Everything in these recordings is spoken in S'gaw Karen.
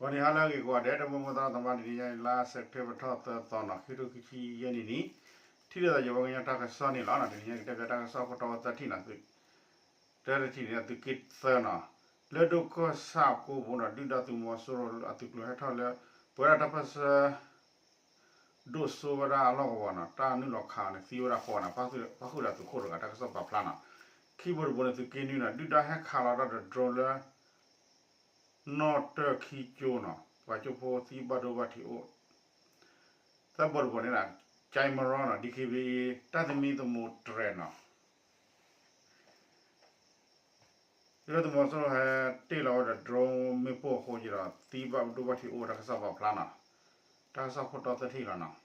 ဂီၤနံၤဟါလၢအဂ့ၤကိးဂၤဒဲး ဒီပုၢ်ဝဲၢ်သရၣ်သမါ တနံၤညါအံၤ လါစဲးပထ့ဘၢၣ်ထီၣ်သၢသီနီၤ ခံကထိခံဆံယဲၢ်နံၣ်န့ၣ် ထံၣ်လိာ်သးယဝဲကညီတၢ်ကစီၣ်န့ၣ်လီၤ. တနံၤညါကတဲဖျါတၢ်ကစီၣ်ခိၣ်တီဝဲသၢထံၣ်နီၤ တၢတထံၣ်န့ၣ် သုးက့သၢနီၤ လၢဒိၣ်ကီၢ်ဆၣ်ကိးပူၤနီၤ ဒုၣ်ဒါသုးမီၤစိရိၤအသုးကျိၤဟဲထီၣ်လၢ ပဝဲဒၣ်တၢ်ပၢၢ်ဆၢ ဒိၣ်စိဝဲဒၣ်အလီၢ်ကဝီၤနီၤ တၢ်နုာ်လီၤခးအီၤန့ၣ် သံဝဲဒၣ်ဃိးဂၤနီၤ ပၣ်ဃုာ်ဒီးသုးခိၣ်တဂၤ တၢ်ကစီၣ်ပာ်ဖျါနီၤ. ခံဘိတဘိန့ၣ် သုးက့နွံနီၤ ဒုၣ်ဒါဟဲခးလီၤတၢ်ဒီး drone လၢ နီၣ်တၢၢ်ခံကၠိနီၤ ပှၤကၠိဖိသံဘၣ်ဒိဘၣ်ထံးအိၣ် သၢဘိတဘိန့ၣ် ကၠဲမရီနီၤ DKBA တၢ်သမံသမိးတြဲၤနီၤ ဒုၣ်ဒါသုးမီၤစိရိၤဟဲတ့ၢ်လီၤဝဲဒီး drone မ့ၣ်ပိၢ်အဃိကဒီး သံဘၣ်ဒိဘၣ်ထံးအိၣ် တၢ်ကစီၣ်ပာ်ဖျါနီၤ. တၢ်ကစီၣ်ခိၣ်တီသၢထံၣ်လီၤနီၤ.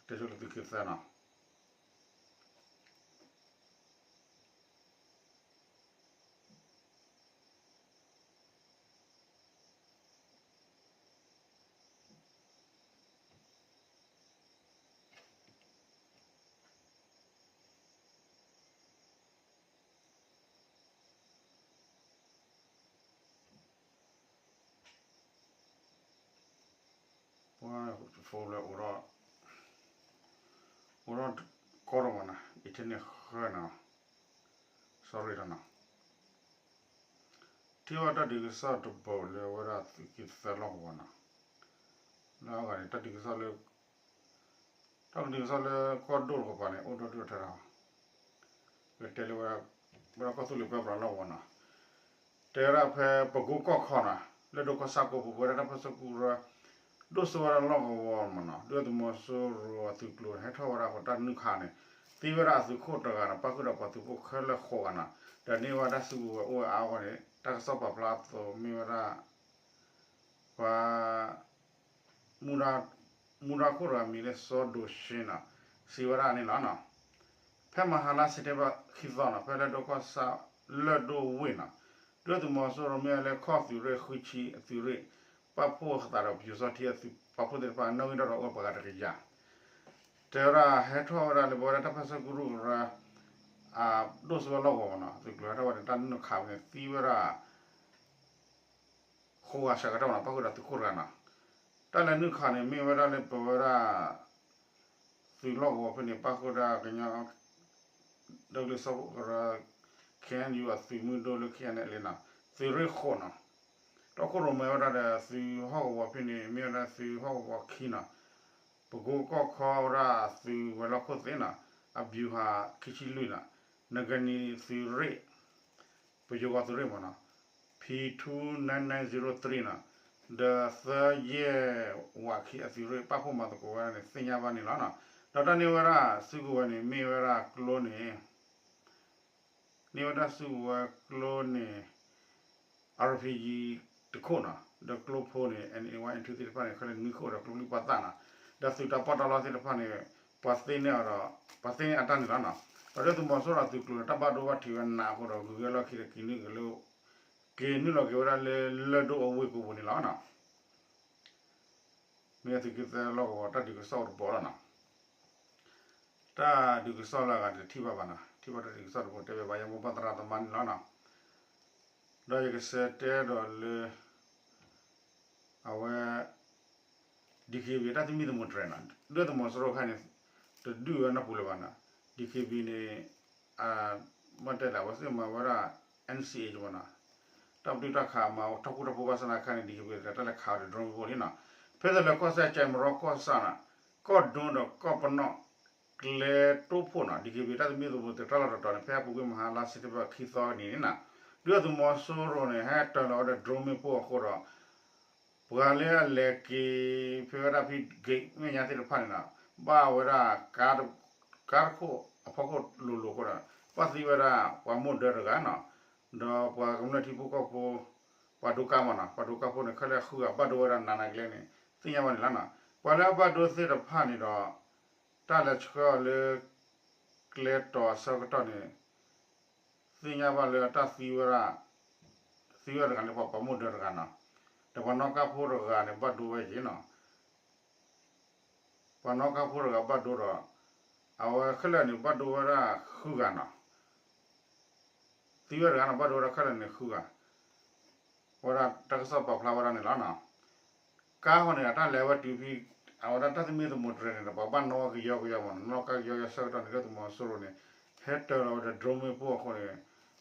တဲဆိလၢသုးက့သၢနီၤ ပှၤဖိလၢ အိၣ်ဒီးကီၢ်တမနီၤ internet ဃၢနီၤ sorry လီၤနီၤ. ထံၣ်ဘၣ်တၢ်ဒုးကစီၣ်တဘိလၢဝဲဒၣ်သုးက့သၢလီၢ်ကဝီၤနီၤ လၢအဂၤန့ၣ် တၢ်ဒုးကစီၣ်လၢ တၢ်ဒုးကစီၣ်လၢကီၢ်ဒိၣ်တကပၤန့ၣ် အိၣ်ဒီဒူၣ်ထဲလီၤ ကတဲလၢ ဝဲဒၣ်ကီၢ်သူလ့ၤပၢပြးလီၢ်ကဝီၤနီၤ တဲဝဲဒၣ်ဖဲပကိကီၢ်ခီနီၤ လၢဒိၣ်ကီၢ်ဆၣ်ကိးပူၤ ပဝဲဒၣ်တၢ်ပၢၢ်ဆၢကရူၢ် ဒိၣ်စိဝဲဒၣ်လီၢ်ကဝီၤမနီၤ ဒုၣ်ဒါသုးမီၤစိရိၤအသုးကျိၤန့ၣ် ဟဲထီၣ်ဝဲဒၣ်ဃိးတၢ်နုာ်ခးန့ၣ် သံဝဲဒၣ်အသုးခိၣ်တဂၤနီၤ ပၣ်ဃုာ်ဒီးပှၤသုးဖိခဲလၢာ်ဃိးဂၤနီၤ ဒီးန့ၢ်ဝဲဒၣ်စုကဝဲၤအိၣ်ဝဲအါအဂီၢ်န့ၣ် တၢ်ကစီၣ်ပာ်ဖျါအသိးမ့ၢ်ဝဲဒၣ် ပှၤ မူဒါခိၣ်တဂၤမံၤလၢစီၤဒိၣ်ရှ့နီၤ စံးဝဲဒၣ်န့ၣ်လီၤနီၤ. ဖဲမဟါလါစဲးပထ့ဘၢၣ်ခံသီနီၤ ဖဲလၢဒိၣ်ကီၢ်ဆၣ်လၢၢ်ဒိၣ်ဝ့ၢ်နီၤ ဒုၣ်ဒါသုးမီၤစိရိၤမ့ၢ်ဝဲလၢခီၣ်သုးရ့ၣ်ဃုဆံအသုးရ့ၣ် ပာ်ဖှိၣ်အသးဒီးပယီၤစီထံအသုးပာ်ဖှိၣ်သ့ၣ်တဖၣ် နီၣ်ဂံၢ်ဒီးအိၣ်ပှၤဂၤတကယၤ တဲဝဲဒၣ်ဟဲထီၣ်ဝဲဒၣ်လၢပဝဲဒၣ်တၢ်ပၢၢ်ဆၢကရူၢ်ကရၢ ဒိၣ်စိဝဲလီၢ်ကဝီၤမနီၤ သုးကျိၤဟဲထီၣ်ဝဲန့ၣ် တၢ်နုာ်ခးဝဲန့ၣ် သံဝဲဒၣ် ဃိးဂၤဆၢကတီၢ်မနီၤ ပၣ်ဃုာ်ဒီးသုးခိၣ်တဂၤနီၤ. တၢ်လဲၤနုာ်ခးန့ၣ် မ့ၢ်ဝဲဒၣ်လၢပဝဲဒၣ် သုးလီၢ်ကဝီၤဖဲန့ၣ် ပၣ်ဃုာ်ဒၣ်ကညီ ဒီကလုာ်စၢဖှိၣ်ကရၢ KNU အသုးမုၢ်ဒိၣ်လၢ KNLA နီၤ သုးရ့ၣ်ဃိးနီၤ. တီခိၣ်ရိၣ်မဲဝဲဒၣ်ဒီးသုးဟီၣ်ကဝီၤဖဲန့ၣ် မ့ၢ်ဝဲဒၣ်သုးဟီၣ်ကဝီၤခံနီၤ ပကိကီၢ်ခီဝဲဒၣ်သုးဝဲၤလီၢ်ခိၣ်သ့ၣ်နီၤ အဗျူဟာ ခံဆံလွံၢ်နီၤ နဂနံၤသုးရ့ၣ် ပယိၤကီၢ်သုးရ့ၣ်မနီၤ P two nine nine zero three နီၤ ဒီးသၢယဲၢ်ဝးခံအသုးရ့ၣ် ပာ်ဖှိၣ်မၤသကိးဝဲဒၣ်န့ၣ် သ့ၣ်ညါဘၣ်န့ၣ်လီၤနီၤ. ဒီးတၢ်န့ၢ်ဝဲဒၣ်စုကဝဲၤန့ၣ် မ့ၢ်ဝဲဒၣ်ကျိန့ၣ် န့ၢ်ဝဲဒၣ်စုကဝဲၤကျိန့ၣ် RPG တခိၣ်နီၤ ဒီးကျိဖိန့ၣ် N one N two သ့ၣ်တဖၣ်န့ၣ် ခဲလၢာ်နွံခိၣ်ဒီးကျိချံပှၤသၣ်နီၤ ဒီးသုးတၢ်ပီးတၢ်လီသ့ၣ်တဖၣ်န့ၣ် ပှၤသ့န့ၢ်အီၤဒီး ပှၤသ့န့ၢ်အတၢ်န့ၣ်လီၤနီၤ. ဒီးဒုၣ်ဒါသုးမီၤစိရိၤအသုးကျိၤန့ၣ် တၢ်ဘၣ်ဒိဘၣ်ထံးဝဲနးအဃိဒီး ဂုၤဂဲၤလီၢ်ခံဒီးက့ၤနုာ်က့ၤလၢ က့ၤနုာ်လီၤက့ၤဝဲဒၣ်လၢလၢၢ်ဒိၣ်အဝ့ၢ်ကိးပူၤန့ၣ်လီၤနီၤ. မ့ၢ်သုးက့သၢလီၢ်ကဝီၤတၢ်ဒုးကစီၣ်တဘိလီၤနီၤ. တၢ်ဒုးကစီၣ်လၢအဂၤတထံၣ်ဘၣ်ဘၣ်နီၤ ထံၣ်ဘၣ်တၢ်ဒုးကစီၣ်တဘိတဲဘၣ်ဘၣ် ယမိၢ်ပၢ်သရၣ်သမါန့ၣ်လီၤနီၤ. ဒီးယကစံးတဲဒီးလၢ အဝဲ DKBA တၢ်သမံသမိးတြဲၤနီၤ ဒုၣ်ဒါသုးမီၤစိရိၤခါန့ၣ် တဒုးဝဲနီၢ်ပူၤလၢၤဘၣ်နီၤ DKBA န့ၣ် ဘၣ်တဲလၢအဝဲသ့ၣ်မၤဝဲဒၣ် NCA မနီၤ တၢ်ပတုာ်တၢ်ခးမၤထီၣ်ခိၣ်ထီၣ်ဖိဘၣ်ဆၣ်သနာ်က့န့ၣ် DKBA တၢ်လဲၤခးအီၤဒီး drone ဖိလံနီၤ ဖဲသလၢကီၢ်စဲၣ် ကၠဲးမရီကီၢ်ဆၣ်နီၤ ကီၢ်ဒိဒီးကီၢ်ပနီၣ် ကျဲတိၣ်ဖှိၣ်နီၤ DKBA တၢ်သမံသမိးတြဲၤလီၤတီၤတီၤန့ၣ် ဖဲအပူၤကွံာ်မဟါလါစဲးပထ့ဘၢၣ်ခံသီနံၤန့ၣ်နီၤ ဒုၣ်ဒါသုးမီၤစိရိၤန့ၣ် ဟဲတၢၤလီၤဝဲဒီး drone မ့ၣ်ပိၢ်အဃိဒီး ပှၤလၢအလဲၤက့ၤ ဖဲဝဲဒၣ်ဖဲ gate မဲာ်ညါသ့ၣ်တဖၣ်န့ၣ်နီၤ ဘၣ်ဝဲဒၣ် ကါတခိၣ်အဖီခိၣ်လိၤလိၤအဃိဒီး ဘၣ်သံဝဲဒၣ်ပှၤမိၢ်ဒၢတဂၤနီၤ ဒီးပှၤကမျၢၢ်ထံဖိကီၢ်ဖိ ပှၤဒိကါမးနီၤ ပှၤဒိကါဖိန့ၣ် ခဲလၢာ်ဃုဂၤ ဘၣ်ဒိဝဲဒၣ်နးနးကလဲာ်န့ၣ် သ့ၣ်ညါဘၣ်န့ၣ်လီၤနီၤ. ပှၤလၢအဘၣ်ဒိသ့ၣ်တဖၣ်န့ၣ်ဒီး တၢ်လဲၤဆှၢအီၤလၢ ကျဲတီၤအဆၢကတီၢ်န့ၣ် သ့ၣ်ညါဘၣ်လၢတၢ်သံဝဲဒၣ် သံဝဲတဂၤန့ၣ် ပှၤပှၤမိၢ်ဒၢတဂၤနီၤ ဒီးပှၤနီၣ်ကါဖိတဂၤန့ၣ် ဘၣ်ဒိဝဲက့ၤနီၤ ပှၤနီၣ်ကါဖိတဂၤဘၣ်ဒိဒီး အဝဲခဲလၢာ်န့ၣ် ဘၣ်ဒိဝဲဒၣ်ဃုဂၤနီၤ သံဝဲတဂၤန့ၣ် ဘၣ်ဒိဝဲဒၣ်ခဲလၢာ်န့ၣ်ဃုဂၤ ဝဲဒၣ်တၢ်ကစီၣ်ပာ်ဖျါဝဲဒၣ်န့ၣ်လီၤနီၤ. ကါဃီန့ၣ် အတၢ်လဲၤဝဲတုၤဖဲ အဝဲဒၣ်တၢ်သမံသမိးတြဲၤန့ၣ်ဒီး ပှၤဘၣ်နီၣ်ဝဲကယီကယီမးနီၤ, နီၣ်ကါကယီကယီဆၢကတီၢ်န့ၣ် ဒုၣ်ဒါသုးမီၤစိရိၤန့ၣ် ဟဲတၢၤလီၤဝဲဒီး drone မ့ၣ်ပိၢ်အဃိန့ၣ်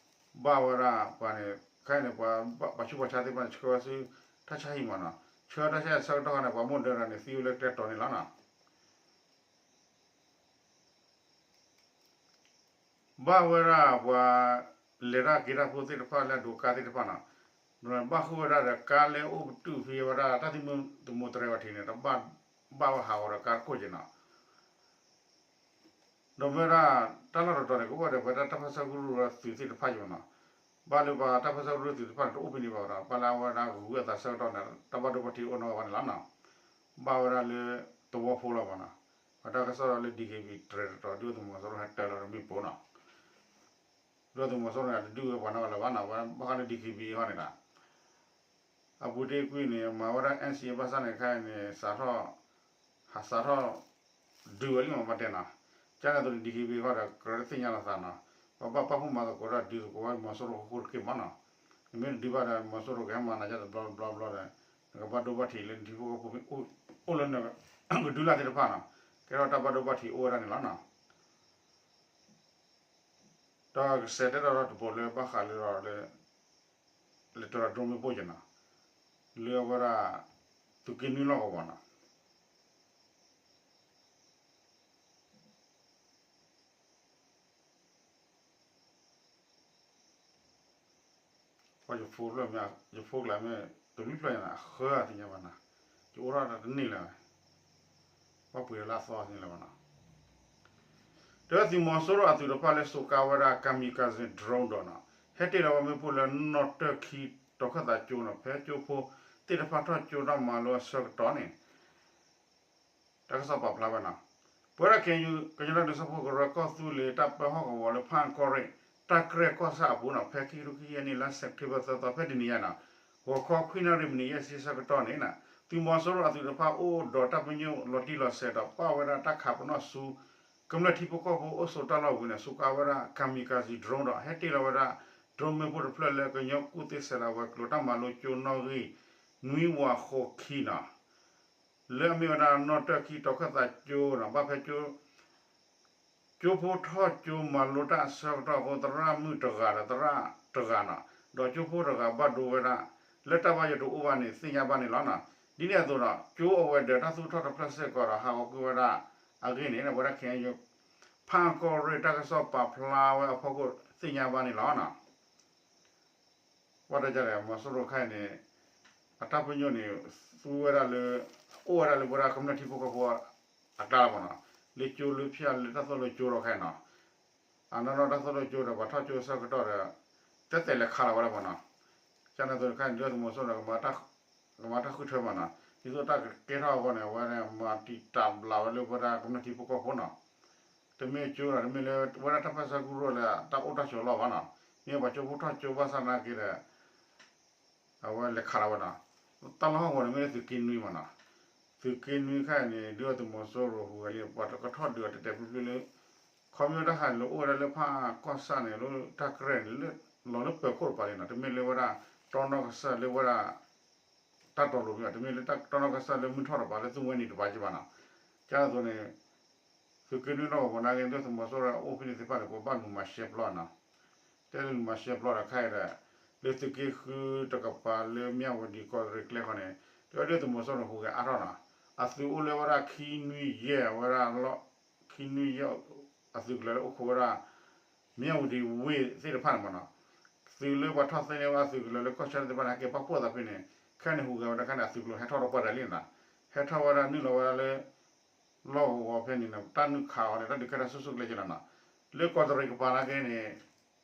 ဘၣ်ဝဲဒၣ်ပှၤန့ၣ် ခဲအံၤန့ၣ် ပှၤဆူးပှၤဆါသ့ၣ်တဖၣ်န့ၣ် ဆှၢဝဲဆူ တၢ်ဆါဟံၣ်မးနီၤ, ဆှၢတၢ်ဆါဟံၣ်ဆၢကတီၢ်န့ၣ် ပှၤမိၢ်ဒၢဒီးန့ၣ် သံဝဲလၢကျဲတီၤန့ၣ်လီၤနီၤ. ဘၣ်ဝဲဒၣ်ပှၤ လဲၤတၢ်က့ၤတၢ်ဖိသ့ၣ်တဖၣ်လၢအဒိးကါသ့ၣ်တဖၣ်နီၤ, ဘၣ်ဃုာ်ဝဲဒၣ်ဒီးကါလၢအိၣ်ပတုာ်ဖဲဝဲဒၣ်တၢ်သမံသမိးတြဲၤဝဲထံးန့ၣ် တဘၣ်ဘၣ်ဝဲဟးဂီၤဒီးကါတခိၣ်က့ၤနီၤ. ဒီးမ့ၢ်ဝဲဒၣ် တၢ်လီၢ်တတီၤန့ၣ် ကအိၣ်ဝဲဒီးပဝဲဒၣ်တၢ်ပၢဆှၢကရူၢ်ဒီးသုးသ့ၣ်တဖၣ်ယိာ်နီၤ, ဘၣ်လၢပှၤတၢ်ပၢဆှၢကရူၢ်သုးသ့ၣ်တဖၣ်န့ၣ် တအိၣ်ဖဲန့ၣ်ဘၣ်ဝဲဒီး ဘၣ်လၢအဝဲဒၣ်ဂုၤဝဲအသးဆၢကတီၢ်န့ၣ် တၢ်ဘၣ်ဒိဘၣ်ထံးအိၣ်နီၢ်ဝဲန့ၣ်လီၤနီၤ. ဘၣ်ဝဲဒၣ်လၢသဝီဖိလီၤမးနီၤ, ပှၤတၢ်ကစီၣ်ဒီးလၢ DKBA တြဲၤတတီၤ ဒုၣ်ဒါသုးမီၤစိရိၤဟဲတၢၤလီၤဒီးမ့ၣ်ပိၢ်နီၤ. ဒုၣ်ဒါသုးမီၤစိရိၤန့ၣ် တဒုၣ်ဝဲပှၤနီတဂၤလၢၤဘၣ်နီၤ, ဝဲဘၣ်ဃးလၢ DKBA ဟီန့ၣ်ဒီး အပူၤတ့ၢ်ကွံာ်န့ၣ် မၤဝဲဒၣ် NCA ဘၣ်ဆၣ်န့ၣ် ခဲအံၤန့ၣ် စးထီၣ် ဟးစးထီၣ် ဒုးဝဲလံမး ပှၤတဲနီၤ, ကန့ၣ်အသိးန့ၣ် DKBA ဃီဒီး ကြၢးတသ့ၣ်ညါလီၤသးနီၤ, ပှၤဘၣ်ပာ်ဖှိၣ်မၤသကိးဒီး ဒုးသကိးဝဲမီၤစိရိၤဃိဃိတက့ၢ်မးနီၤ, နမ့ၢ်တဒုးဘၣ်ဒီး မီၤစိရိၤကဟဲမၤနၤယါတဘျီဘျီဘျီဒီး နကဘၣ်ဒိဘၣ်ထံးလၢနထံဖိကီၢ်ဖိ အိၣ်လၢနကဒုးလၢ်သ့ၣ်တဖၣ်နီၤ, ကဲထီၣ်တၢ်ဘၣ်ဒိဘၣ်ထံးအိၣ်ဝဲဒၣ်န့ၣ်လီၤနီၤ. ဒီးကစဲးတဲဒီးတပိၤလၢဘၣ်ဃးလၢဒီး လဲၤတၢၤ drone မ့ၣ်ပိၢ်က့ၤနီၤ, လၢအဝဲဒၣ် သုးက့နွံလီၢ်ကဝီၤနီၤ. ယဖိကျါမ့ၢ် တဘျုးဖျၢၣ်ညါန့ၣ် အဃၢအသ့ၣ်ညါဘၣ်နီၤ, ယအိၣ်ထီၣ်တန့ၢ်လၢၤ, ဘၣ်ပှ့ၤလၢအသီသ့ၣ်ညါလၢၤဘၣ်နီၤ. တၢ်သုးမီၤစိရိၤအသုးတဖၣ်လၢစူးကါဝဲဒၣ် kamikaze drone ဒီးနီၤ, ဟဲတ့ၢ်လီၤဝဲမ့ၣ်ပိၢ်လၢနီၣ်တၢၢ်ခံ တီၤခၢၣ်သးကၠိနီၤ, ဖဲကၠိဖိသ့ၣ်တဖၣ်ထီၣ်ကၠိတၢ်မၤလိအဆၢကတီၢ်န့ၣ် တၢ်ကစီၣ်ပာ်ဖျါဝဲနီၤ. ပဝဲဒၣ် KNU ကညီတၢ်ဒုးဆၢဖှိၣ်ကရၢကီၢ်သူလ့ၤ တၢ်ပၢဟီၣ်ကဝီၤလၢဖၣ်အၣ်ကီၢ်ရ့ၣ် တၢ်ကြဲၢ်ကီၢ်ဆၣ်အပူၤနီၤ, ဖဲခံကထိခံဆံယဲၢ်နံၣ်လါ September သၢသီ ဖဲတနံၤညါနီၤ, ဂီၤခီခွံနၣ်ရံၣ်မံးနံးယဲၢ်ဆံဆၢကတီၢ်န့ၣ် သုးမီၤစိရိၤအသုးတဖၣ်အိၣ်ဒီးတၢ်ပညိၣ်လီၤတံၢ်လီၤဆဲးဒီး ပာ်ဝဲဒၣ်တၢ်ခးပနီၣ်ဆူ ကမျၢၢ်ထံဖိကီၢ်ဖိအိၣ်ဆိးတၢ်လီၢ်ဝံၤန့ၣ် စူးကါဝဲဒၣ် kamikaze drone ဒီး ဟဲတ့ၢ်လီၤဝဲဒၣ် drone မ့ၣ်ပိၢ်တဖျၢၣ်လၢကညီကူၣ်သ့စဲးလၤဝဲၤကျိၤ တၢ်မၤလိကၠိနီၣ်ဂံၢ်နွံဝးဃိးခံနီၤ, လၢအမ့ၢ်ဝဲဒၣ်နီၣ်တၢၢ်ခံ တီၤခၢၣ်သးကၠိနီၤ, ဘၣ်ဖဲ ကၠိဖိထီၣ်ကၠိမၤလိတၢ်အဆၢကတီၢ်အဃိ သရၣ်မုၣ်တဂၤဒီးသရၣ်တဂၤနီၤ, ဒီးကၠိဖိတဂၤဘၣ်ဒိဝဲဒၣ် လၢတၢ်ဘၣ်ယိၣ်တအိၣ်ဘၣ်န့ၣ် သ့ၣ်ညါဘၣ်န့ၣ်လီၤနီၤ. ဒ်န့ၣ်အသိးဒီး ကၠိအဝဲၤဒၢးတၢ်သူၣ်ထီၣ်တဖျၢၣ်စ့ၢ်ကီးဒီး ဟးဂီၤကွံာ်ဝဲဒၣ်အဂ့ၢ်န့ၣ် ဝဲဒၣ် KNU ဖၣ်အၣ်ကီၢ်ရ့ၣ်တၢ်ကစီၣ်ပာ်ဖျါဝဲအဖီခိၣ်သ့ၣ်ညါဘၣ်န့ၣ်လီၤနီၤ. ဘၣ်တၢ်ဒ်လဲၣ် မီၤစိရိၤခဲအံၤန့ၣ် အတၢ်ပညိၣ်န့ၣ် သူဝဲဒၣ်လၢ အိၣ်ဝဲဒၣ်လၢပဝဲဒၣ်ကမျၢၢ်ထံဖိကီၢ်ဖိအကျါလီၤမးနီၤ, လၢကၠိလၢဖၠၣ်လၢတၢ်သိၣ်လိကၠိဒီးခဲအံၤနီၤ, အနီၢ်နီၢ်တၢ်သိၣ်လိကၠိဒီး ပှၤထီၣ်ကၠိဆၢကတီၢ်ဒီး တဲတဲလဲၤခးလီၤဝဲဒၣ်မးနီၤ, ကန့ၣ်အသိးခဲအံၤ ဒုၣ်ဒါသုးမီၤစိရိၤန့ၣ် ကမၤတၢ်ဃုထၢမးနီၤ, ဒ်သိးတၢ်ကကဲထီၣ်အဂီၢ်န့ၣ် အဝဲန့ၣ်မၤတံာ်တာ်ဘျးဝဲလၢပဝဲဒၣ်ကမျၢၢ်ထံဖိကီၢ်ဖိနီၤ, တမ့ၢ်ကၠိဒီး တမ့ၢ်လၢဝဲဒၣ်တၢ်ပၢဆှၢကရူၢ်လၢတၢ်အိၣ်တၢ်ဆိးလီၢ်ဘၣ်နီၤ, မ့ၢ်ပှၤကၠိဖိထီၣ်ကၠိဘၣ်ဆၣ်နာ်က့ဒီး အဝဲလဲၤခးလီၤဝဲနီၤ, တၢ်လီၢ်ဟီၣ်ကဝီၤန့ၣ်မ့ၢ်လၢသုးက့နွံမးနီၤ, သုးက့နွံခဲအံၤန့ၣ် ဒုၣ်ဒါသုးမီၤစိရိၤဟူးဂဲၤလံ ပှၤတကထီၣ်ဒုးအီၤတဲာ်တဲာ်ဖျုးဖျုးလၢ ခီဖျိတၢ်ဟးလၢအိၣ်ဝဲဒၣ်လၢဖၣ်အၣ်ကီၢ်ဆၣ်န့ၣ် လၢတၢ်ကြဲၢ်န့ၣ် လၢလီၤလၢပၢၤခိၣ်တပၤလံနီၤ, တမ့ၢ်လၢဝဲဒၣ် တီနီၢ်ကစၢ်လၢဝဲဒၣ် တၢ်တီၤလိၤမ့ၢ်ဘၣ်, တမ့ၢ်လၢတီနီၢ်ကစၢ်လၢမုၢ်ထီၣ်တပၤ လၢသူဝဲန့ၣ်တပၤက့ဘၣ်နီၤ, ကန့ၣ်အသိးန့ၣ် သုးက့နွံနီၢ်ကဝီၤနာ်က့ ဒုၣ်ဒါသုးမီၤစိရိၤအိၣ်ဖဲန့ၣ်သ့ၣ်တဖၣ်န့ၣ် ပှၤဘၣ်လူၤမၤရှဲပျီနီၤ, တဲလၢလူၤမၤရှဲပျီဒီးခဲအံၤဒီး လၢသုးက့ဃုတကပၤလၢမၠၣ်ဝတံၤကီၢ်ရ့ၣ်ကျဲဃီန့ၣ် ဒုၣ်ဒါသုးမီၤစိရိၤန့ၣ် ဟူးဂဲၤအါထီၣ်နီၤ, အသုးအိၣ်လၢဝဲဒၣ်ခံနွံယဲၢ်ဝဲဒၣ်လီၢ်, ခံနွံယဲၢ်အသုးကလၢၤလၢအိၣ်ခိးဝဲဒၣ် မၠၣ်ဝတံၤဝ့ၢ်သ့ၣ်တဖၣ်န့ၣ်မးနီၤ, သုးလၢပှၤထီၣ်သ့န့ၢ်ဝဲအသုးကလၢၤလၢကီၢ်ဆၢသ့ၣ်တဖၣ်န့ၣ် ဟဲက့ၤပာ်ဖှိၣ်သးဖဲန့ၣ်, ခဲန့ၣ်ဟူးဂဲၤဝဲဒၣ်ခဲန့ၣ် အသုးကလၢၤဟဲထီၣ်ဒီးပှၤဒၣ်လံနီၤ, ဟဲထီၣ်ဝဲဒၣ်နုာ်လီၤဝဲဒၣ်လၢ လီၢ်ကဝီၤဖဲန့ၣ်နီၤ, တၢ်နုာ်ခးအီၤန့ၣ် တၢ်ဒုးကဲထီၣ်ဆူၣ်ဆူၣ်ကလဲာ်ကလဲာ်နီၤ, လၢကီးတရံးကပၤနာ်က့န့ၣ်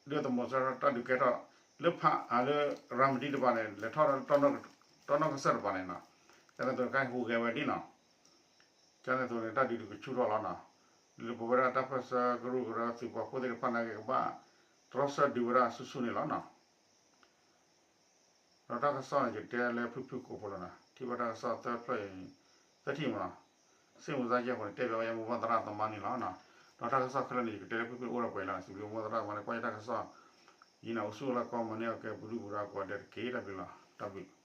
ဒုၣ်ဒါသုးမီၤစိရိၤတၢ်ဒုးကဲထီၣ်, လၢဖးအလၢ ရၤမတံတပၤန့ၣ် လဲၤထီၣ်တီနီၢ်ကစၢ်တပၤန့ၣ်နီၤ, ကန့ၣ်အသိးခဲအံၤဟူးဂဲၤဝဲဒၣ်နီၤ ကန့ၣ်အသိးန့ၣ် တၢ်ဒုးဒုးကဆူၣ်ထီၣ်လီၤနီၤ, လၢပဝဲဒၣ်တၢ်ပၢဆှၢကရူၢ်ကရၢသုးပာ်ဖှိၣ်သ့ၣ်တဖၣ်နာ်က့ ကဘၣ်တြီဆၢဒုးဝဲဒၣ်ဆူၣ်ဆူၣ်န့ၣ်လီၤနီၤ. ဒီးတၢ်ကစီၣ်န့ၣ် ယကတဲလၢဖုၣ်ဖုၣ်ကိာ်ဖိလီၤနီၤ, ထံၣ်ဘၣ်တၢ်ကစီၣ်သၢဖျၢၣ်အံၤ သၢထံၣ်မးနီၤ, စ့ၣ်မုၢ်သးကဲဃိန့ၣ် တဲဘၣ်ဝဲယမိၢ်ပှၢ်သရၣ်သမါန့ၣ်လီၤနီၤ, ဒီးတၢ်ကစီၣ်ခဲလၢာ်န့ၣ် ယကတဲလၢဖုၣ်ဖုၣ်အိၣ်ဒီးပှဲၤလီၤန့ၣ် စံးဘျုးမိၢ်သရၣ်သမါန့ၣ် ကွၢ်ယတၢ်ကစီၣ် ယံၤနီၤ အိၣ်ဆူၣ်အိၣ်လၢကီမၤန့ၢ်အီၤကဲ ပူၤဒုၣ်ပူၤဒါကိးဂၤဒဲးတက့ၢ် တၢ်ဘျုးလီၤ. တၢ်ဘျုး